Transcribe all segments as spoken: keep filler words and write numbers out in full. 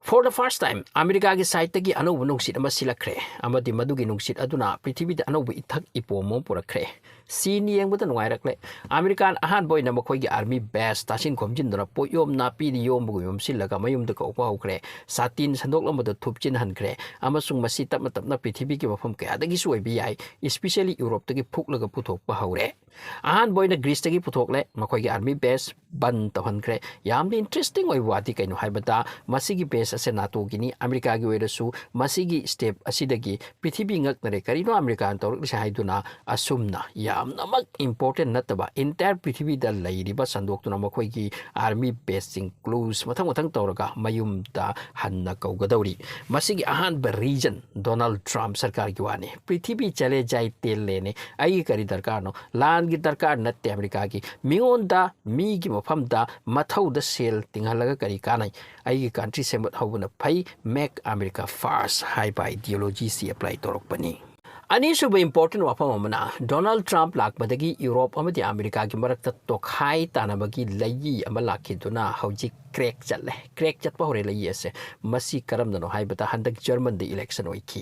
For the first time, ꯑꯃꯦꯔꯤꯀꯥꯒꯤ ꯁꯥꯏꯠꯇꯒꯤ ꯑꯅꯧꯕ ꯅꯨꯡꯁꯤꯠ ꯑꯃ ꯁꯤꯜꯂꯛꯈ꯭ꯔꯦ, ꯑꯃꯗꯤ ꯃꯗꯨꯒꯤ ꯅꯨꯡꯁꯤꯠ ꯑꯗꯨꯅ ꯄ꯭ꯔꯤꯊꯤꯕꯤꯗ ꯑꯅꯧꯕ ꯏꯊꯛ ꯏꯄꯣꯝ ꯑꯃ ꯄꯨꯔꯛꯈ꯭ꯔꯦ꯫ ꯁꯤꯟ ꯌꯦꯡꯕꯗ ꯅꯨꯡꯉꯥꯏꯔꯛꯂꯦ꯫ ꯑꯃꯦꯔꯤꯀꯥꯅ ꯑꯍꯥꯟꯕ ꯑꯣꯏꯅ ꯃꯈꯣꯏꯒꯤ ꯑꯥꯔꯃꯤ ꯕꯦꯁ ꯇꯥꯁꯤꯟ ꯈꯣꯝꯖꯤꯟꯗꯨꯅ ꯄꯣꯠꯌꯣꯝ ꯅꯥꯄꯤꯅ ꯌꯣꯝꯕꯒꯨꯝ ꯌꯣꯝꯁꯤꯜꯂꯒ ꯃꯌꯨꯝꯗ ꯀꯧꯕ ꯍꯧꯈ꯭ꯔꯦ꯫ ꯁꯥꯇꯤꯟ ꯁꯟꯗꯣꯛꯂꯝꯕꯗ ꯊꯨꯞꯆꯤꯟꯍꯟꯈ꯭ꯔꯦ, ꯑꯃꯁꯨꯡ ꯃꯁꯤ ꯇꯞꯅ ꯇꯞꯅ ꯄ꯭ꯔꯤꯊꯤꯕꯤꯒꯤ ꯃꯐꯝ ꯀꯌꯥꯗꯒꯤꯁꯨ ꯑꯣꯏꯕ ꯌꯥꯏ, especially ꯌꯨꯔꯣꯞꯇꯒꯤ ꯐꯨꯛꯂꯒ ꯄꯨꯊꯣꯛꯄ ꯍꯧꯔꯦ꯫ ꯑꯍꯥꯟꯕ ꯑꯣꯏꯅ ꯒ꯭ꯔꯤꯁꯇꯒꯤ ꯄꯨꯊꯣꯛꯂꯦ, ꯃꯈꯣꯏꯒꯤ ꯑꯥꯔꯃꯤ ꯕꯦꯁ ꯕꯟ ꯇꯧꯍꯟꯈ꯭ꯔꯦ꯫ ꯌꯥꯝꯅ ꯏꯟꯇꯔꯦꯁꯇꯤꯡ ꯑꯣꯏꯕ ꯋꯥꯗꯤ ꯀꯩꯅꯣ ꯍꯥꯏꯕꯗ, ꯃꯁꯤꯒꯤ ꯕꯦꯁ ꯑꯁꯦ ꯅꯥꯇꯣꯒꯤꯅꯤ, ꯑꯃꯦꯔꯤꯀꯥꯒꯤ ꯑꯣꯏꯔꯁꯨ ꯃꯁꯤꯒꯤ ꯁ꯭ꯇꯦꯞ ꯑꯁꯤꯗꯒꯤ ꯄ꯭ꯔꯤꯊꯤꯕꯤ ꯉꯛꯅꯔꯦ, ꯀꯔꯤꯅꯣ ꯑꯃꯦꯔꯤꯀꯥꯅ ꯇꯧꯔꯛꯂꯤꯁꯦ ꯍꯥꯏꯗꯨꯅ ꯑꯁꯨꯝꯅ ꯌꯥꯝꯅꯃꯛ ꯏꯝꯄꯣꯔꯇꯦꯟ ꯅꯠꯇꯕ, ꯏꯟꯇꯥꯌꯔ ꯄ꯭ꯔꯤꯊꯤꯕꯤꯗ ꯂꯩꯔꯤꯕ ꯁꯟꯗꯣꯛꯇꯨꯅ ꯃꯈꯣꯏꯒꯤ ꯑꯥꯔꯃꯤ ꯕꯦꯁꯁꯤꯡ ꯀ꯭ꯂꯨꯖ ꯃꯊꯪ ꯃꯊꯪ ꯇꯧꯔꯒ ꯃꯌꯨꯝꯗ ꯍꯟꯅ ꯀꯧꯒꯗꯧꯔꯤ꯫ ꯃꯁꯤꯒꯤ ꯑꯍꯥꯟꯕ ꯔꯤꯖꯟ ꯗꯣꯅꯥꯜꯗ ꯇ꯭ꯔꯝꯞ ꯁꯔꯀꯥꯔꯒꯤ ꯋꯥꯅꯤ꯫ ꯄ꯭ꯔꯤꯊꯤꯕꯤ ꯆꯠꯂꯦ ꯖꯥꯏ ꯇꯦꯜꯂꯦꯅꯦ꯫ ꯑꯩꯒꯤ ꯀꯔꯤ ꯗꯔꯀꯥꯔꯅꯣ? ꯂꯥꯟꯒꯤ ꯗꯔꯀꯥꯔ ꯅꯠꯇꯦ ꯑꯃꯦꯔꯤꯀꯥꯒꯤ꯫ ꯃꯤꯉꯣꯟꯗ, ꯃꯤꯒꯤ ꯃꯐꯝꯗ ꯃꯊꯧꯗ ꯁꯦꯜ ꯇꯤꯡꯍꯜꯂꯒ ꯀꯔꯤ ꯀꯥꯟꯅꯩ? ꯑꯩꯒꯤ ꯀꯟꯇ꯭ꯔꯤ ꯁꯦꯝꯒꯠꯍꯧꯕꯅ ꯐꯩ, Make America First ꯍꯥꯏꯕ ideology ꯁꯤ ꯑꯦꯄ꯭ꯂꯥꯏ ꯇꯧꯔꯛꯄꯅꯤ꯫ ꯑꯅꯤꯁꯨꯕ ꯏꯝꯄꯣꯔꯇꯦꯟ ꯋꯥꯐꯝ ꯑꯃꯅ, ꯗꯣꯅꯥꯜꯗ ꯇ꯭ꯔꯝꯞ ꯂꯥꯛꯄꯗꯒꯤ ꯌꯨꯔꯣꯞ ꯑꯃꯗꯤ ꯑꯃꯦꯔꯤꯀꯥꯒꯤ ꯃꯔꯛꯇ ꯇꯣꯈꯥꯏ ꯇꯥꯅꯕꯒꯤ ꯂꯩꯏ ꯑꯃ ꯂꯥꯛꯈꯤꯗꯨꯅ ꯍꯧꯖꯤꯛ ꯀ꯭ꯔꯦꯛ ꯆꯠꯂꯦ꯫ ꯀ꯭ꯔꯦꯛ ꯆꯠꯄ ꯍꯧꯔꯦ ꯂꯩꯏ ꯑꯁꯦ꯫ ꯃꯁꯤ ꯀꯔꯝꯅꯅꯣ ꯍꯥꯏꯕꯗ, ꯍꯟꯗꯛ ꯖꯔꯃꯟꯗ ꯏꯂꯦꯛꯁꯟ ꯑꯣꯏꯈꯤ,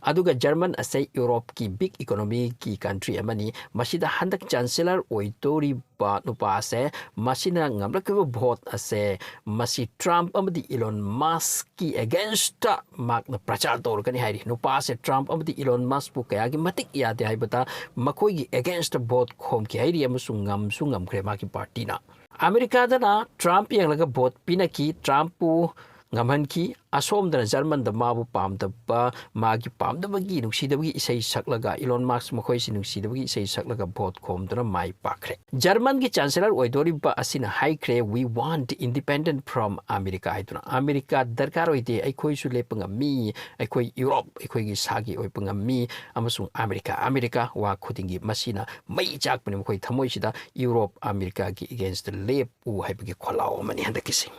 ꯑꯗꯨꯒ ꯖꯔꯃꯟ ꯑꯁꯦ ꯌꯨꯔꯣꯞꯀꯤ ꯕꯤꯛ ꯏꯀꯣꯅꯣꯃꯤꯒꯤ ꯀꯟꯇ꯭ꯔꯤ ꯑꯃꯅꯤ꯫ ꯃꯁꯤꯗ ꯍꯟꯗꯛ ꯆꯥꯟꯁꯦꯂꯔ ꯑꯣꯏꯗꯣꯔꯤꯕ ꯅꯨꯄꯥ ꯑꯁꯦ, ꯃꯁꯤꯅ ꯉꯝꯂꯛꯈꯤꯕ ꯚꯣꯠ ꯑꯁꯦ, ꯃꯁꯤ ꯇ꯭ꯔꯝꯞ ꯑꯃꯗꯤ ꯏꯂꯣꯟ ꯃꯁꯛꯀꯤ ꯑꯦꯒꯦꯟꯁꯇ ꯃꯍꯥꯛꯅ ꯄ꯭ꯔꯆꯥꯔ ꯇꯧꯔꯒꯅꯤ ꯍꯥꯏꯔꯤ꯫ ꯅꯨꯄꯥ ꯑꯁꯦ ꯇ꯭ꯔꯝꯞ ꯑꯃꯗꯤ ꯏꯂꯣꯟ ꯃꯁꯛꯄꯨ ꯀꯌꯥꯒꯤ ꯃꯇꯤꯛ ꯌꯥꯗꯦ ꯍꯥꯏꯕꯗ, ꯃꯈꯣꯏꯒꯤ ꯑꯦꯒꯦꯟꯁꯇ ꯚꯣꯠ ꯈꯣꯝꯈꯤ ꯍꯥꯏꯔꯤ ꯑꯃꯁꯨꯡ ꯉꯝꯁꯨ ꯉꯝꯈ꯭ꯔꯦ ꯃꯥꯒꯤ ꯄꯥꯔꯇꯤꯅ꯫ ꯑꯃꯦꯔꯤꯀꯥꯗꯅ ꯇ꯭ꯔꯝꯞ ꯌꯦꯡꯂꯒ ꯚꯣꯠ ꯄꯤꯅꯈꯤ, ꯇ꯭ꯔꯝꯞꯄꯨ ꯉꯝꯍꯟꯈꯤ꯫ ꯑꯁꯣꯝꯗꯅ ꯖꯔꯃꯟꯗ ꯃꯥꯕꯨ ꯄꯥꯝꯗꯕ, ꯃꯥꯒꯤ ꯄꯥꯝꯗꯕꯒꯤ, ꯅꯨꯡꯁꯤꯗꯕꯒꯤ ꯏꯁꯩ ꯁꯛꯂꯒ, ꯏꯂꯣꯟ ꯃꯁꯛ ꯃꯈꯣꯏꯁꯤ ꯅꯨꯡꯁꯤꯗꯕꯒꯤ ꯏꯁꯩ ꯁꯛꯂꯒ ꯚꯣꯠ ꯈꯣꯝꯗꯨꯅ ꯃꯥꯏ ꯄꯥꯛꯈ꯭ꯔꯦ꯫ ꯖꯔꯃꯟꯒꯤ ꯆꯥꯟꯁꯦꯂꯔ ꯑꯣꯏꯗꯣꯔꯤꯕ ꯑꯁꯤꯅ ꯍꯥꯏꯈ꯭ꯔꯦ, "We want independent from America" ꯍꯥꯏꯗꯨꯅ꯫ ꯑꯃꯦꯔꯤꯀꯥ ꯗꯔꯀꯥꯔ ꯑꯣꯏꯗꯦ, ꯑꯩꯈꯣꯏꯁꯨ ꯂꯦꯞꯄ ꯉꯝꯃꯤ, ꯑꯩꯈꯣꯏ ꯌꯨꯔꯣꯞ ꯑꯩꯈꯣꯏꯒꯤ ꯏꯁꯥꯒꯤ ꯑꯣꯏꯕ ꯉꯝꯃꯤ, ꯑꯃꯁꯨꯡ ꯑꯃꯦꯔꯤꯀꯥ, ꯑꯃꯦꯔꯤꯀꯥ ꯋꯥ ꯈꯨꯗꯤꯡꯒꯤ ꯃꯁꯤꯅ ꯃꯩ ꯆꯥꯛꯄꯅꯤ ꯃꯈꯣꯏ ꯊꯃꯣꯏꯁꯤꯗ꯫ ꯌꯨꯔꯣꯞ ꯑꯃꯦꯔꯤꯀꯥꯒꯤ ꯑꯦꯒꯦꯟꯁꯇ ꯂꯦꯞ ꯎ ꯍꯥꯏꯕꯒꯤ ꯈꯣꯜꯂꯥꯎ ꯑꯃꯅꯤ ꯍꯟꯗꯛꯀꯤꯁꯤ꯫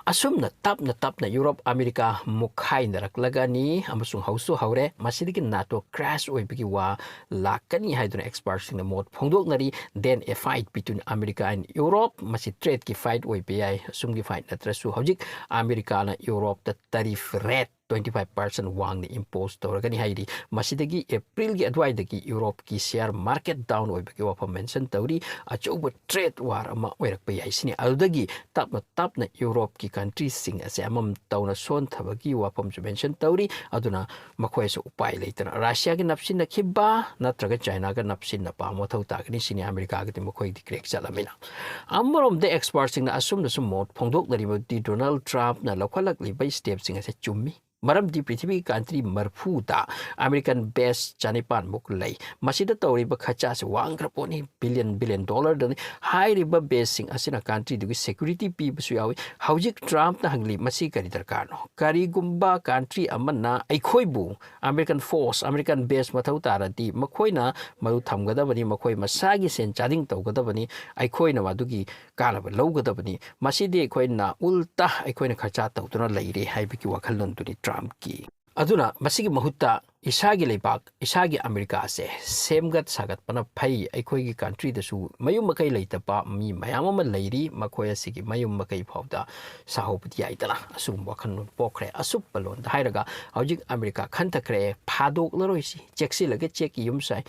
ꯑꯁꯨꯝꯅ ꯇꯞꯅ ꯇꯞꯅ ꯌꯨꯔꯣꯞ ꯑꯃꯦꯔꯤꯀꯥ ꯃꯨꯛꯈꯥꯏꯅꯔꯛꯂꯒꯅꯤ ꯑꯃꯁꯨꯡ ꯍꯧꯁꯨ ꯍꯧꯔꯦ꯫ ꯃꯁꯤꯗꯒꯤ ꯅꯥꯇꯣ ꯀ꯭ꯔꯦꯁ ꯑꯣꯏꯕꯒꯤ ꯋꯥ ꯂꯥꯛꯀꯅꯤ ꯍꯥꯏꯗꯨꯅ ꯑꯦꯛꯁꯄꯔꯠꯁꯤꯡꯅ ꯃꯣꯠ ꯐꯣꯡꯗꯣꯛꯅꯔꯤ꯫ Then a fight between America and Europe, ꯃꯁꯤ ꯇ꯭ꯔꯦꯗꯀꯤ ꯐꯥꯏꯠ ꯑꯣꯏꯕ ꯌꯥꯏ꯫ ꯑꯁꯨꯝꯒꯤ ꯐꯥꯏꯠ ꯅꯠꯇ꯭ꯔꯁꯨ ꯍꯧꯖꯤꯛ ꯑꯃꯦꯔꯤꯀꯥꯅ ꯌꯨꯔꯣꯞꯇ ꯇꯔꯤꯐ ꯔꯦꯠ twenty five percent ꯋꯥꯡꯅ ꯏꯝꯄꯣꯁ ꯇꯧꯔꯒꯅꯤ ꯍꯥꯏꯔꯤ꯫ ꯃꯁꯤꯗꯒꯤ ꯑꯦꯄ꯭ꯔꯤꯜꯒꯤ ꯑꯗꯨꯋꯥꯏꯗꯒꯤ ꯌꯨꯔꯣꯞꯀꯤ ꯁꯤꯌꯥꯔ ꯃꯥꯔꯀꯦꯠ ꯗꯥꯎꯟ ꯑꯣꯏꯕꯒꯤ ꯋꯥꯐꯝ ꯃꯦꯟꯁꯟ ꯇꯧꯔꯤ꯫ ꯑꯆꯧꯕ ꯇ꯭ꯔꯦꯗ ꯋꯥꯔ ꯑꯃ ꯑꯣꯏꯔꯛꯄ ꯌꯥꯏ ꯁꯤꯅꯤ꯫ ꯑꯗꯨꯗꯒꯤ ꯇꯞꯅ ꯇꯞꯅ ꯌꯨꯔꯣꯞꯀꯤ ꯀꯟꯇ꯭ꯔꯤꯁꯤꯡ ꯑꯁꯦ ꯑꯃꯃꯝ ꯇꯧꯅ ꯁꯣꯟꯊꯕꯒꯤ ꯋꯥꯐꯝꯁꯨ ꯃꯦꯟꯁꯟ ꯇꯧꯔꯤ꯫ ꯑꯗꯨꯅ ꯃꯈꯣꯏꯁꯨ ꯎꯄꯥꯏ ꯂꯩꯇꯅ ꯔꯁꯤꯌꯥꯒ ꯅꯞꯁꯤꯟꯅꯈꯤꯕ ꯅꯠꯇ꯭ꯔꯒ ꯆꯥꯏꯅꯥꯒ ꯅꯞꯁꯤꯟꯅꯕ ꯃꯊꯧ ꯇꯥꯒꯅꯤ ꯁꯤꯅꯤ꯫ ꯑꯃꯦꯔꯤꯀꯥꯒꯗꯤ ꯃꯈꯣꯏꯗꯤ ꯀ꯭ꯔꯦꯛ ꯆꯠꯂꯃꯤꯅ꯫ ꯑꯃꯔꯣꯝꯗ ꯑꯦꯛꯁꯄꯔꯠꯁꯤꯡꯅ ꯑꯁꯨꯝꯅꯁꯨ ꯃꯣꯠ ꯐꯣꯡꯗꯣꯛꯅꯔꯤꯕꯗꯤ ꯗꯣꯅꯥꯜꯗ ꯇ꯭ꯔꯝꯞꯅ ꯂꯧꯈꯠꯂꯛꯂꯤꯕ ꯁ꯭ꯇꯦꯞꯁꯤꯡ ꯑꯁꯦ ꯆꯨꯝꯃꯤ꯫ ꯃꯔꯝꯗꯤ ꯄ꯭ꯔꯤꯊꯤꯕꯤꯒꯤ ꯀꯟꯇ꯭ꯔꯤ ꯃꯔꯤꯐꯨꯗ ꯑꯃꯦꯔꯤꯀꯟ ꯕꯦꯁ ꯆꯅꯤꯄꯥꯟꯃꯨꯛ ꯂꯩ꯫ ꯃꯁꯤꯗ ꯇꯧꯔꯤꯕ ꯈꯔꯆꯥꯁꯤ ꯋꯥꯡꯈ꯭ꯔ ꯄꯣꯠꯅꯤ, ꯕꯤꯂꯤꯌꯟ ꯕꯤꯂꯤꯌꯟ ꯗꯣꯂꯔꯗꯅꯤ꯫ ꯍꯥꯏꯔꯤꯕ ꯕꯦꯁꯁꯤꯡ ꯑꯁꯤꯅ ꯀꯟꯇ꯭ꯔꯤꯗꯨꯒꯤ ꯁꯦꯀ꯭ꯌꯨꯔꯤꯇꯤ ꯄꯤꯕꯁꯨ ꯌꯥꯎꯏ꯫ ꯍꯧꯖꯤꯛ ꯇ꯭ꯔꯝꯞꯅ ꯍꯪꯂꯤ, ꯃꯁꯤ ꯀꯔꯤ ꯗꯔꯀꯥꯔꯅꯣ? ꯀꯔꯤꯒꯨꯝꯕ ꯀꯟꯇ꯭ꯔꯤ ꯑꯃꯅ ꯑꯩꯈꯣꯏꯕꯨ ꯑꯃꯦꯔꯤꯀꯟ ꯐꯣꯔꯁ, ꯑꯃꯦꯔꯤꯀꯟ ꯕꯦꯁ ꯃꯊꯧ ꯇꯥꯔꯗꯤ ꯃꯈꯣꯏꯅ ꯃꯗꯨ ꯊꯝꯒꯗꯕꯅꯤ, ꯃꯈꯣꯏ ꯃꯁꯥꯒꯤ ꯁꯦꯟ ꯆꯥꯗꯤꯡ ꯇꯧꯒꯗꯕꯅꯤ, ꯑꯩꯈꯣꯏꯅ ꯃꯗꯨꯒꯤ ꯀꯥꯟꯅꯕ ꯂꯧꯒꯗꯕꯅꯤ꯫ ꯃꯁꯤꯗꯤ ꯑꯩꯈꯣꯏꯅ ꯎꯜꯇꯥ ꯑꯩꯈꯣꯏꯅ ꯈꯔꯆꯥ ꯇꯧꯗꯨꯅ ꯂꯩꯔꯦ ꯍꯥꯏꯕꯒꯤ ꯋꯥꯈꯜꯂꯣꯟꯗꯨꯅꯤ ꯇ꯭ꯔꯝꯞꯀꯤ꯫ ꯑꯗꯨꯅ ꯃꯁꯤꯒꯤ ꯃꯍꯨꯠꯇ ꯏꯁꯥꯒꯤ ꯂꯩꯕꯥꯛ, ꯏꯁꯥꯒꯤ ꯑꯃꯦꯔꯤꯀꯥꯁꯦ ꯁꯦꯝꯒꯠ ꯁꯥꯒꯠꯄꯅ ꯐꯩ꯫ ꯑꯩꯈꯣꯏꯒꯤ ꯀꯟꯇ꯭ꯔꯤꯗꯁꯨ ꯃꯌꯨꯝ ꯃꯀꯩ ꯂꯩꯇꯕ ꯃꯤ ꯃꯌꯥꯝ ꯑꯃ ꯂꯩꯔꯤ, ꯃꯈꯣꯏ ꯑꯁꯤꯒꯤ ꯃꯌꯨꯝ ꯃꯀꯩ ꯐꯥꯎꯗ ꯁꯥꯍꯧꯕꯗꯤ ꯌꯥꯏꯗꯅ꯫ ꯑꯁꯤꯒꯨꯝꯕ ꯋꯥꯈꯜꯂꯣꯟ ꯄꯣꯛꯈ꯭ꯔꯦ꯫ ꯑꯁꯨꯞꯄ ꯂꯣꯟꯗ ꯍꯥꯏꯔꯒ ꯍꯧꯖꯤꯛ ꯑꯃꯦꯔꯤꯀꯥ ꯈꯟꯊꯈ꯭ꯔꯦ, ꯐꯥꯗꯣꯛꯂꯔꯣꯏꯁꯤ, ꯆꯦꯛꯁꯤꯜꯂꯒ ꯆꯦꯛꯀꯤ ꯌꯨꯝ ꯁꯥꯏ꯫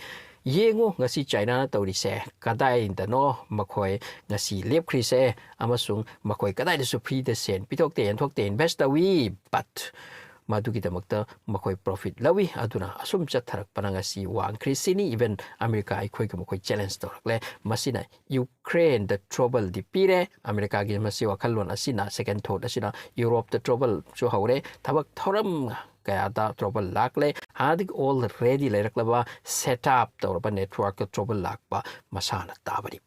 ꯌꯦꯡꯉꯨ ꯉꯁꯤ ꯆꯥꯏꯅꯥꯅ ꯇꯧꯔꯤꯁꯦ ꯀꯗꯥꯏꯗꯅꯣ, ꯃꯈꯣꯏ ꯉꯁꯤ ꯂꯦꯞꯈ꯭ꯔꯤꯁꯦ, ꯑꯃꯁꯨꯡ ꯃꯈꯣꯏ ꯀꯗꯥꯏꯗꯁꯨ ꯐ꯭ꯔꯤꯗ ꯁꯦꯟ ꯄꯤꯊꯣꯛꯇꯦ, ꯌꯦꯟꯊꯣꯛꯇꯦ, ꯏꯟꯚꯦꯁ ꯇꯧꯏ, ꯕꯠ ꯃꯗꯨꯒꯤꯗꯃꯛꯇ ꯃꯈꯣꯏ ꯄ꯭ꯔꯣꯐꯤꯠ ꯂꯧꯏ꯫ ꯑꯗꯨꯅ ꯑꯁꯨꯝ ꯆꯠꯊꯔꯛꯄꯅ ꯉꯁꯤ ꯋꯥꯡꯈ꯭ꯔꯤꯁꯤꯅꯤ꯫ ꯏꯚꯟ ꯑꯃꯦꯔꯤꯀꯥ ꯑꯩꯈꯣꯏꯒ ꯃꯈꯣꯏ ꯆꯦꯂꯦꯟꯖ ꯇꯧꯔꯛꯂꯦ꯫ ꯃꯁꯤꯅ ꯌꯨꯀ꯭ꯔꯦꯟꯗ ꯇ꯭ꯔꯣꯕꯜꯗꯤ ꯄꯤꯔꯦ꯫ ꯑꯃꯦꯔꯤꯀꯥꯒꯤ ꯃꯁꯤ ꯋꯥꯈꯜꯂꯣꯟ ꯑꯁꯤꯅ, ꯁꯦꯀꯦꯟ ꯊꯣꯠ ꯑꯁꯤꯅ ꯌꯨꯔꯣꯞꯇ ꯇ꯭ꯔꯣꯕꯜꯁꯨ ꯍꯧꯔꯦ꯫ ꯊꯕꯛ ꯊꯧꯔꯝ ꯀꯌꯥꯗ ꯇ꯭ꯔꯣꯕꯜ ꯂꯥꯛꯂꯦ꯫ ꯍꯥꯟꯅꯗꯒꯤ ꯑꯣꯜꯔꯦꯗꯤ ꯂꯩꯔꯛꯂꯕ ꯁꯦꯠ ꯑꯞ ꯇꯧꯔꯕ ꯅꯦꯠꯋꯥꯔꯛꯇ ꯇ꯭ꯔꯣꯕꯜ ꯂꯥꯛꯄ ꯃꯁꯥꯅ ꯇꯥꯕꯅꯤ꯫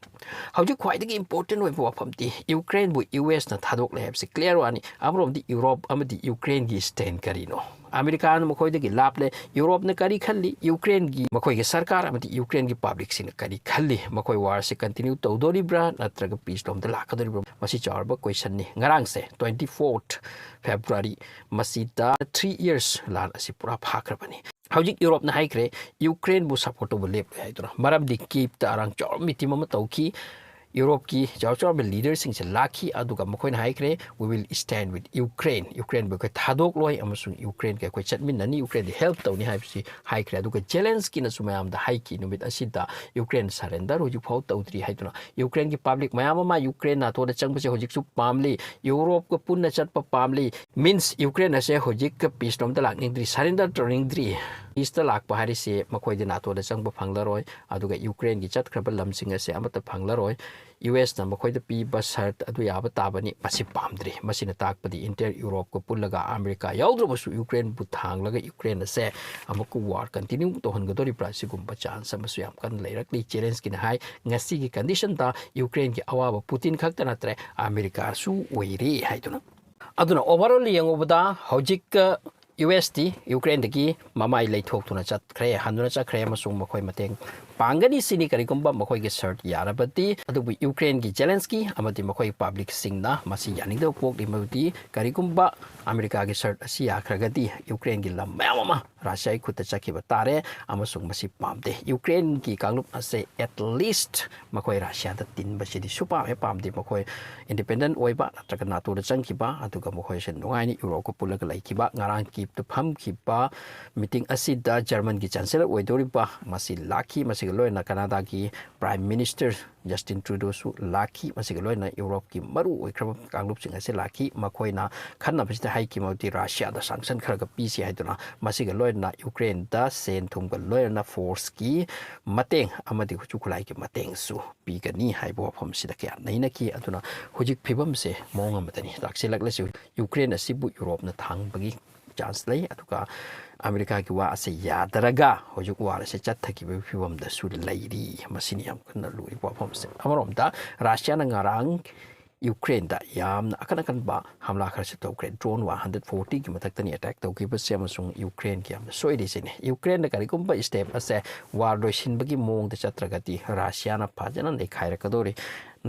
ꯍꯧꯖꯤꯛ ꯈ꯭ꯋꯥꯏꯗꯒꯤ ꯏꯝꯄꯣꯔꯇꯦꯟ ꯑꯣꯏꯕ ꯋꯥꯐꯝꯗꯤ ꯌꯨꯀ꯭ꯔꯦꯟꯕꯨ ꯌꯨ ꯑꯦꯁꯅ ꯊꯥꯗꯣꯛꯂꯦ ꯍꯥꯏꯕꯁꯤ ꯀ꯭ꯂꯤꯌꯥꯔ ꯋꯥꯅꯤ꯫ ꯑꯃꯔꯣꯝꯗꯤ ꯌꯨꯔꯣꯞ ꯑꯃꯗꯤ ꯌꯨꯀ꯭ꯔꯦꯟꯒꯤ ꯁ꯭ꯇꯦꯟ ꯀꯔꯤꯅꯣ? ꯑꯃꯦꯔꯤꯀꯥꯅ ꯃꯈꯣꯏꯗꯒꯤ ꯂꯥꯞꯂꯦ꯫ ꯌꯨꯔꯣꯞꯅ ꯀꯔꯤ ꯈꯜꯂꯤ? ꯌꯨꯀ꯭ꯔꯦꯟꯒꯤ, ꯃꯈꯣꯏꯒꯤ ꯁꯔꯀꯥꯔ ꯑꯃꯗꯤ ꯌꯨꯀ꯭ꯔꯦꯟꯒꯤ ꯄꯕ꯭ꯂꯤꯛꯁꯤꯡꯅ ꯀꯔꯤ ꯈꯜꯂꯤ? ꯃꯈꯣꯏ ꯋꯥꯔꯁꯤ ꯀꯟꯇꯤꯅ꯭ꯌꯨ ꯇꯧꯗꯣꯔꯤꯕ꯭ꯔꯥ ꯅꯠꯇ꯭ꯔꯒ ꯄꯤꯁ ꯂꯣꯝꯗ ꯂꯥꯛꯀꯗꯣꯔꯤꯕ꯭ꯔꯥ? ꯃꯁꯤ ꯆꯥꯎꯔꯕ ꯀꯣꯏꯁꯟꯅꯤ꯫ ꯉꯔꯥꯡꯁꯦ, twenty fourth February, ꯃꯁꯤꯗ three years ꯂꯥꯟ ꯑꯁꯤ ꯄꯨꯔꯥ ꯐꯥꯈ꯭ꯔꯕꯅꯤ꯫ ꯍꯧꯖꯤꯛ ꯌꯨꯔꯣꯞꯅ ꯍꯥꯏꯈ꯭ꯔꯦ, ꯌꯨꯀ꯭ꯔꯦꯟꯕꯨ ꯁꯞꯄꯣꯔꯠ ꯇꯧꯕ ꯂꯦꯞꯂꯣꯏ ꯍꯥꯏꯗꯨꯅ꯫ ꯃꯔꯝꯗꯤ ꯀꯤꯞꯇ ꯑꯔꯥꯡ ꯆꯥꯎꯔꯕ ꯃꯤꯇꯤꯡ ꯑꯃ ꯇꯧꯈꯤ꯫ ꯌꯨꯔꯣꯞꯀꯤ ꯆꯥꯎ ꯆꯥꯎꯔꯕ ꯂꯤꯗꯔꯁꯤꯡꯁꯦ ꯂꯥꯛꯈꯤ, ꯑꯗꯨꯒ ꯃꯈꯣꯏꯅ ꯍꯥꯏꯈ꯭ꯔꯦ, "We will stand with Ukraine." ꯌꯨꯀ꯭ꯔꯦꯟꯕꯨ ꯑꯩꯈꯣꯏ ꯊꯥꯗꯣꯛꯂꯣꯏ ꯑꯃꯁꯨꯡ ꯌꯨꯀ꯭ꯔꯦꯟꯒ ꯑꯩꯈꯣꯏ ꯆꯠꯃꯤꯟꯅꯅꯤ, ꯌꯨꯀ꯭ꯔꯦꯟꯗ ꯍꯦꯜꯞ ꯇꯧꯅꯤ ꯍꯥꯏꯕꯁꯤ ꯍꯥꯏꯈ꯭ꯔꯦ꯫ ꯑꯗꯨꯒ ꯖꯦꯂꯦꯟꯁꯀꯤꯅꯁꯨ ꯃꯌꯥꯝꯗ ꯍꯥꯏꯈꯤ, ꯅꯨꯃꯤꯠ ꯑꯁꯤꯗ ꯌꯨꯀ꯭ꯔꯦꯟ ꯁꯔꯦꯟꯗꯔ ꯍꯧꯖꯤꯛ ꯐꯥꯎ ꯇꯧꯗ꯭ꯔꯤ ꯍꯥꯏꯗꯨꯅ꯫ ꯌꯨꯀ꯭ꯔꯦꯟꯒꯤ ꯄꯕ꯭ꯂꯤꯛ ꯃꯌꯥꯝ ꯑꯃ ꯌꯨꯀ꯭ꯔꯦꯟ ꯅꯥꯇꯣꯗ ꯆꯪꯕꯁꯦ ꯍꯧꯖꯤꯛꯁꯨ ꯄꯥꯝꯂꯤ, ꯌꯨꯔꯣꯞꯀ ꯄꯨꯟꯅ ꯆꯠꯄ ꯄꯥꯝꯂꯤ꯫ ꯃꯤꯟꯁ, ꯌꯨꯀ꯭ꯔꯦꯟ ꯑꯁꯦ ꯍꯧꯖꯤꯛ ꯄꯤꯁ ꯂꯣꯝꯗ ꯂꯥꯛꯅꯤꯡꯗ꯭ꯔꯤ, ꯁꯔꯦꯟꯗꯔ ꯇꯧꯅꯤꯡꯗ꯭ꯔꯤ꯫ ꯄꯤꯁꯇ ꯂꯥꯛꯄ ꯍꯥꯏꯔꯤꯁꯤ ꯃꯈꯣꯏꯗꯤ ꯅꯥꯇꯣꯗ ꯆꯪꯕ ꯐꯪꯂꯔꯣꯏ, ꯑꯗꯨꯒ ꯌꯨꯀ꯭ꯔꯦꯟꯒꯤ ꯆꯠꯈ꯭ꯔꯕ ꯂꯝꯁꯤꯡ ꯑꯁꯦ ꯑꯃꯠꯇ ꯐꯪꯂꯔꯣꯏ꯫ ꯌꯨ ꯑꯦꯁꯅ ꯃꯈꯣꯏꯗ ꯄꯤꯕ ꯁꯔꯠ ꯑꯗꯨ ꯌꯥꯕ ꯇꯥꯕꯅꯤ꯫ ꯃꯁꯤ ꯄꯥꯝꯗ꯭ꯔꯤ꯫ ꯃꯁꯤꯅ ꯇꯥꯛꯄꯗꯤ entire ꯌꯨꯔꯣꯞꯀ ꯄꯨꯜꯂꯒ ꯑꯃꯦꯔꯤꯀꯥ ꯌꯥꯎꯗ꯭ꯔꯕꯁꯨ ꯌꯨꯀ꯭ꯔꯦꯟꯕꯨ ꯊꯥꯡꯂꯒ ꯌꯨꯀ꯭ꯔꯦꯟ ꯑꯁꯦ ꯑꯃꯨꯛꯀ ꯋꯥꯔ ꯀꯟꯇꯤꯅ꯭ꯌꯨ ꯇꯧꯍꯟꯒꯗꯧꯔꯤꯕ꯭ꯔꯥ? ꯁꯤꯒꯨꯝꯕ ꯆꯥꯟꯁ ꯑꯃꯁꯨ ꯌꯥꯝ ꯀꯟꯅ ꯂꯩꯔꯛꯂꯤ꯫ ꯖꯦꯂꯦꯟꯁꯀꯤꯅ ꯍꯥꯏ, ꯉꯁꯤꯒꯤ ꯀꯟꯗꯤꯁꯟꯗ ꯌꯨꯀ꯭ꯔꯦꯟꯒꯤ ꯑꯋꯥꯕ ꯄꯨꯇꯤꯟ ꯈꯛꯇ ꯅꯠꯇ꯭ꯔꯦ, ꯑꯃꯦꯔꯤꯀꯥꯁꯨ ꯑꯣꯏꯔꯦ ꯍꯥꯏꯗꯨꯅ꯫ ꯑꯗꯨꯅ overall ꯌꯦꯡꯉꯨꯕꯗ ꯍꯧꯖꯤꯛ ꯌꯨ ꯑꯦꯁꯇꯤ ꯌꯨꯀ꯭ꯔꯦꯟꯗꯒꯤ ꯃꯃꯥꯏ ꯂꯩꯊꯣꯛꯇꯨꯅ ꯆꯠꯈ꯭ꯔꯦ, ꯍꯟꯗꯨꯅ ꯆꯠꯈ꯭ꯔꯦ ꯑꯃꯁꯨꯡ ꯃꯈꯣꯏ ꯃꯇꯦꯡ ꯄꯥꯡꯒꯅꯤ ꯁꯤꯅꯤ, ꯀꯔꯤꯒꯨꯝꯕ ꯃꯈꯣꯏꯒꯤ ꯁꯔꯠ ꯌꯥꯔꯕꯗꯤ꯫ ꯑꯗꯨꯕꯨ ꯌꯨꯀ꯭ꯔꯦꯟꯒꯤ ꯖꯦꯂꯦꯟꯁꯀꯤ ꯑꯃꯗꯤ ꯃꯈꯣꯏꯒꯤ ꯄꯕ꯭ꯂꯤꯛꯁꯤꯡꯅ ꯃꯁꯤ ꯌꯥꯅꯤꯡꯗꯕ ꯄꯣꯛꯂꯤꯕꯗꯤ, ꯀꯔꯤꯒꯨꯝꯕ ꯑꯃꯦꯔꯤꯀꯥꯒꯤ ꯁꯔꯠ ꯑꯁꯤ ꯌꯥꯈ꯭ꯔꯒꯗꯤ ꯌꯨꯀ꯭ꯔꯦꯟꯒꯤ ꯂꯝ ꯃꯌꯥꯝ ꯑꯃ ꯔꯁꯤꯌꯥꯒꯤ ꯈꯨꯠꯇ ꯆꯠꯈꯤꯕ ꯇꯥꯔꯦ, ꯑꯃꯁꯨꯡ ꯃꯁꯤ ꯄꯥꯝꯗꯦ꯫ ꯌꯨꯀ꯭ꯔꯦꯟꯒꯤ ꯀꯥꯡꯂꯨꯞ ꯑꯁꯦ at least ꯃꯈꯣꯏ ꯔꯁꯤꯌꯥꯗ ꯇꯤꯟꯕꯁꯤꯗꯤ ꯁꯨꯄꯥꯝ ꯍꯦꯛ ꯄꯥꯝꯗꯦ꯫ ꯃꯈꯣꯏ ꯏꯟꯗꯤꯄꯦꯟꯗꯦꯟ ꯑꯣꯏꯕ ꯅꯠꯇ꯭ꯔꯒ ꯅꯥꯇꯣꯗ ꯆꯪꯈꯤꯕ, ꯑꯗꯨꯒ ꯃꯈꯣꯏꯁꯦ ꯅꯨꯡꯉꯥꯏꯅ ꯌꯨꯔꯣꯞꯀ ꯄꯨꯜꯂꯒ ꯂꯩꯈꯤꯕ꯫ ꯉꯔꯥꯡ ꯀꯤꯞꯇ ꯐꯝꯈꯤꯕ ꯃꯤꯇꯤꯡ ꯑꯁꯤꯗ ꯖꯔꯃꯟꯒꯤ ꯆꯥꯟꯁꯦꯂꯔ ꯑꯣꯏꯗꯧꯔꯤꯕ ꯃꯁꯤ ꯂꯥꯛꯈꯤ꯫ ꯃꯁꯤꯒ ꯂꯣꯏꯅꯅ ꯀꯅꯥꯗꯥꯒꯤ ꯄ꯭ꯔꯥꯏꯝ ꯃꯤꯅꯤꯁꯇꯔ ꯖꯁꯇꯤꯟ ꯇ꯭ꯔꯨꯗꯣꯁꯨ ꯂꯥꯛꯈꯤ꯫ ꯃꯁꯤꯒ ꯂꯣꯏꯅꯅ ꯌꯨꯔꯣꯞꯀꯤ ꯃꯔꯨ ꯑꯣꯏꯈ꯭ꯔꯕ ꯀꯥꯡꯂꯨꯞꯁꯤꯡ ꯑꯁꯤ ꯂꯥꯛꯈꯤ꯫ ꯃꯈꯣꯏꯅ ꯈꯟꯅꯕꯁꯤꯗ ꯍꯥꯏꯈꯤ ꯃꯗꯨꯗꯤ ꯔꯁꯤꯌꯥꯗ ꯁꯥꯡꯁꯟ ꯈꯔꯒ ꯄꯤꯁꯤ ꯍꯥꯏꯗꯨꯅ, ꯃꯁꯤꯒ ꯂꯣꯏꯅꯅ ꯌꯨꯀ꯭ꯔꯦꯟꯗ ꯁꯦꯟ ꯊꯨꯝꯒ ꯂꯣꯏꯅꯅ ꯐꯣꯔꯁꯀꯤ ꯃꯇꯦꯡ ꯑꯃꯗꯤ ꯈꯨꯠꯁꯨ ꯈꯨꯠꯂꯥꯏꯒꯤ ꯃꯇꯦꯡꯁꯨ ꯄꯤꯒꯅꯤ ꯍꯥꯏꯕ ꯋꯥꯐꯝꯁꯤꯗ ꯀꯌꯥ ꯅꯩꯅꯈꯤ꯫ ꯑꯗꯨꯅ ꯍꯧꯖꯤꯛ ꯐꯤꯕꯝꯁꯦ ꯃꯑꯣꯡ ꯑꯃꯗꯅꯤ ꯂꯥꯛꯁꯤꯜꯂꯛꯂꯁꯤ꯫ ꯌꯨꯀ꯭ꯔꯦꯟ ꯑꯁꯤꯕꯨ ꯌꯨꯔꯣꯞꯅ ꯊꯥꯡꯕꯒꯤ ꯆꯥꯟꯁ ꯂꯩ, ꯑꯗꯨꯒ ꯑꯃꯦꯔꯤꯀꯥꯒꯤ ꯋꯥ ꯑꯁꯦ ꯌꯥꯗꯔꯒ ꯍꯧꯖꯤꯛ ꯋꯥꯔ ꯑꯁꯦ ꯆꯠꯊꯈꯤꯕꯒꯤ ꯐꯤꯕꯝꯗꯁꯨ ꯂꯩꯔꯤ꯫ ꯃꯁꯤꯅꯤ ꯌꯥꯝ ꯀꯟꯅ ꯂꯨꯔꯤꯕ ꯋꯥꯐꯝꯁꯦ꯫ ꯑꯃꯔꯣꯝꯗ ꯔꯁꯤꯌꯥꯅ ꯉꯔꯥꯡ ꯌꯨꯀ꯭ꯔꯦꯟꯗ ꯌꯥꯝꯅ ꯑꯀꯟ ꯑꯀꯟꯕ ꯍꯝꯂꯥ ꯈꯔꯁꯨ ꯇꯧꯈ꯭ꯔꯦ꯫ ꯗ꯭ꯔꯣꯟ ꯋꯥꯟ ꯍꯟꯗ꯭ꯔꯦꯠ ꯐꯣꯔꯇꯤꯒꯤ ꯃꯊꯛꯇꯅꯤ ꯑꯦꯇꯦꯛ ꯇꯧꯈꯤꯕꯁꯦ, ꯑꯃꯁꯨꯡ ꯌꯨꯀ꯭ꯔꯦꯟꯒꯤ ꯌꯥꯝꯅ ꯁꯣꯏꯔꯤꯁꯤꯅꯦ꯫ ꯌꯨꯀ꯭ꯔꯦꯟꯅ ꯀꯔꯤꯒꯨꯝꯕ ꯁ꯭ꯇꯦꯞ ꯑꯁꯦ ꯋꯥꯔ ꯂꯣꯏꯁꯤꯟꯕꯒꯤ ꯃꯑꯣꯡꯗ ꯆꯠꯇ꯭ꯔꯒꯗꯤ ꯔꯥꯁꯤꯌꯥꯅ ꯐꯖꯅ ꯅꯩꯈꯥꯏꯔꯛꯀꯗꯧꯔꯤ꯫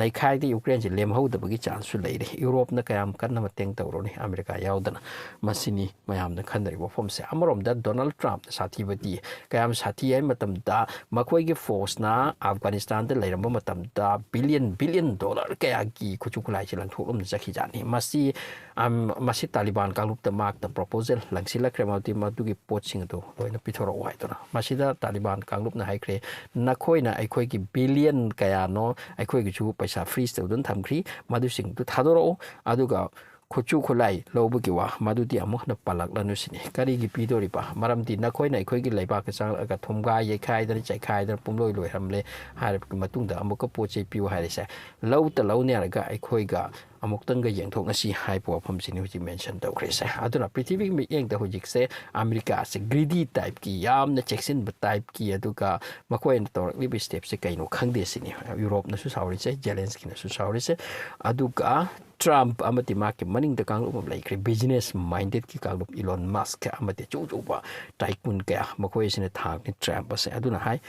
ꯅꯩꯈꯥꯏꯗꯤ ꯌꯨꯀ꯭ꯔꯦꯟꯁꯤ ꯂꯦꯝꯍꯧꯗꯕꯒꯤ ꯆꯥꯟꯁꯁꯨ ꯂꯩꯔꯦ꯫ ꯌꯨꯔꯣꯞꯅ ꯀꯌꯥꯝ ꯀꯟꯅ ꯃꯇꯦꯡ ꯇꯧꯔꯨꯅꯤ, ꯑꯃꯦꯔꯤꯀꯥ ꯌꯥꯎꯗꯅ? ꯃꯁꯤꯅꯤ ꯃꯌꯥꯝꯅ ꯈꯟꯅꯔꯤꯕ ꯋꯥꯐꯝꯁꯦ꯫ ꯑꯃꯔꯣꯝꯗ ꯗꯣꯅꯥꯜꯗ ꯇ꯭ꯔꯝꯞꯅ ꯁꯥꯊꯤꯕꯗꯤ ꯀꯌꯥꯝ ꯁꯥꯊꯤ ꯍꯥꯏ ꯃꯇꯝꯗ, ꯃꯈꯣꯏꯒꯤ ꯐꯣꯔꯁꯅ ꯑꯐꯒꯥꯅꯤꯁꯇꯥꯟꯗ ꯂꯩꯔꯝꯕ ꯃꯇꯝꯗ ꯕꯤꯂꯤꯌꯟ ꯕꯤꯂꯤꯌꯟ ꯗꯣꯂꯔ ꯀꯌꯥꯒꯤ ꯈꯨꯠꯁꯨ ꯈꯨꯠꯂꯥꯏꯁꯤ ꯂꯪꯊꯣꯛꯂꯝꯅ ꯆꯠꯈꯤꯖꯥꯠꯅꯤ꯫ ꯃꯁꯤ, ꯑꯝ, ꯃꯁꯤ ꯇꯥꯂꯤꯕꯥꯟ ꯀꯥꯡꯂꯨꯞꯇ ꯃꯥꯛꯇ ꯄ꯭ꯔꯣꯄꯣꯖꯦꯜ ꯂꯪꯁꯤꯜꯂꯛꯈ꯭ꯔꯦ, ꯃꯗꯨꯗꯤ ꯃꯗꯨꯒꯤ ꯄꯣꯠꯁꯤꯡ ꯑꯗꯨ ꯂꯣꯏꯅ ꯄꯤꯊꯣꯔꯛꯑꯣ ꯍꯥꯏꯗꯨꯅ꯫ ꯃꯁꯤꯗ ꯇꯥꯂꯤꯕꯥꯟ ꯀꯥꯡꯂꯨꯞꯅ ꯍꯥꯏꯈ꯭ꯔꯦ, "ꯅꯈꯣꯏꯅ ꯑꯩꯈꯣꯏꯒꯤ ꯕꯤꯂꯤꯌꯟ ꯀꯌꯥꯅꯣ ꯑꯩꯈꯣꯏꯒꯤꯁꯨ ꯄꯩꯁꯥ ꯐ꯭ꯔꯤꯖ ꯇꯧꯗꯨꯅ ꯊꯝꯈ꯭ꯔꯤ, ꯃꯗꯨꯁꯤꯡꯗꯨ ꯊꯥꯗꯣꯔꯛꯎ, ꯑꯗꯨꯒ ꯈꯨꯠꯁꯨ ꯈꯨꯠꯂꯥꯏ ꯂꯧꯕꯒꯤ ꯋꯥ ꯃꯗꯨꯗꯤ ꯑꯃꯨꯛ ꯍꯟꯅ ꯄꯜꯂꯛꯂꯅꯨ" ꯁꯤꯅꯤ꯫ ꯀꯔꯤꯒꯤ ꯄꯤꯗꯣꯔꯤꯕ? ꯃꯔꯝꯗꯤ ꯅꯈꯣꯏꯅ ꯑꯩꯈꯣꯏꯒꯤ ꯂꯩꯕꯥꯛꯇ ꯆꯪꯂꯛꯑꯒ ꯊꯨꯝꯒꯥꯏ ꯌꯩꯈꯥꯏꯗꯅ ꯆꯩꯈꯥꯏꯗꯅ ꯄꯨꯝꯂꯣꯏ ꯂꯣꯏꯔꯝꯂꯦ ꯍꯥꯏꯔꯕ ꯃꯇꯨꯡꯗ ꯑꯃꯨꯛꯀ ꯄꯣꯠ ꯆꯩ ꯄꯤꯌꯨ ꯍꯥꯏꯔꯤꯁꯦ, ꯂꯧꯇ ꯂꯧꯅꯔꯒ ꯑꯩꯈꯣꯏꯒ ꯑꯃꯨꯛꯇꯪꯒ ꯌꯦꯡꯊꯣꯛꯅꯁꯤ ꯍꯥꯏꯕ ꯋꯥꯐꯝꯁꯤꯅꯤ ꯍꯧꯖꯤꯛ ꯃꯦꯟꯁꯟ ꯇꯧꯈ꯭ꯔꯤꯁꯦ꯫ ꯑꯗꯨꯅ ꯄ꯭ꯔꯤꯊꯤꯕꯤꯒꯤ ꯃꯤꯠꯌꯦꯡꯗ ꯍꯧꯖꯤꯛꯁꯦ ꯑꯃꯦꯔꯤꯀꯥꯁꯦ ꯒ꯭ꯔꯤꯗꯤ ꯇꯥꯏꯞꯀꯤ, ꯌꯥꯝꯅ ꯆꯦꯛꯁꯤꯟꯕ ꯇꯥꯏꯞꯀꯤ, ꯑꯗꯨꯒ ꯃꯈꯣꯏꯅ ꯇꯧꯔꯛꯂꯤꯕ ꯁ꯭ꯇꯦꯞꯁꯦ ꯀꯩꯅꯣ ꯈꯪꯗꯦ ꯁꯤꯅꯤ ꯌꯨꯔꯣꯞꯅꯁꯨ ꯁꯥꯎꯔꯤꯁꯦ, ꯖꯦꯂꯦꯟꯁꯀꯤꯅꯁꯨ ꯁꯥꯎꯔꯤꯁꯦ꯫ ꯑꯗꯨꯒ ꯇ꯭ꯔꯝꯞ ꯑꯃꯗꯤ ꯃꯥꯒꯤ ꯃꯅꯤꯡꯗ ꯀꯥꯡꯂꯨꯞ ꯑꯃ ꯂꯩꯈ꯭ꯔꯦ, ꯕꯤꯖꯤꯅꯦꯁ ꯃꯥꯏꯟꯗꯦꯠꯀꯤ ꯀꯥꯡꯂꯨꯞ, ꯏꯂꯣꯟ ꯃꯁꯛ ꯑꯃꯗꯤ ꯑꯆꯧ ꯑꯆꯧꯕ ꯇꯥꯏꯀꯨꯟ ꯀꯌꯥ, ꯃꯈꯣꯏ ꯑꯁꯤꯅ ꯊꯥꯡꯅꯤ ꯇ꯭ꯔꯝꯞ ꯑꯁꯦ꯫ ꯑꯗꯨꯅ ꯍꯥꯏ,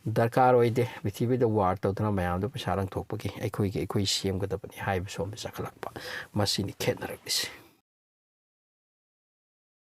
ꯗꯔꯀꯥꯔ ꯑꯣꯏꯗꯦ ꯄ꯭ꯔꯤꯊꯤꯕꯤꯗ ꯋꯥꯔ ꯇꯧꯗꯨꯅ ꯃꯌꯥꯝꯗ ꯄꯩꯁꯥ ꯂꯪꯊꯣꯛꯄꯒꯤ, ꯑꯩꯈꯣꯏꯒꯤ ꯑꯩꯈꯣꯏ ꯁꯦꯝꯒꯗꯕꯅꯤ ꯍꯥꯏꯕ ꯁꯣꯝꯗ ꯆꯈꯠꯂꯛꯄ꯫ ꯃꯁꯤꯅꯤ ꯈꯦꯠꯅꯔꯛꯂꯤꯁꯦ꯫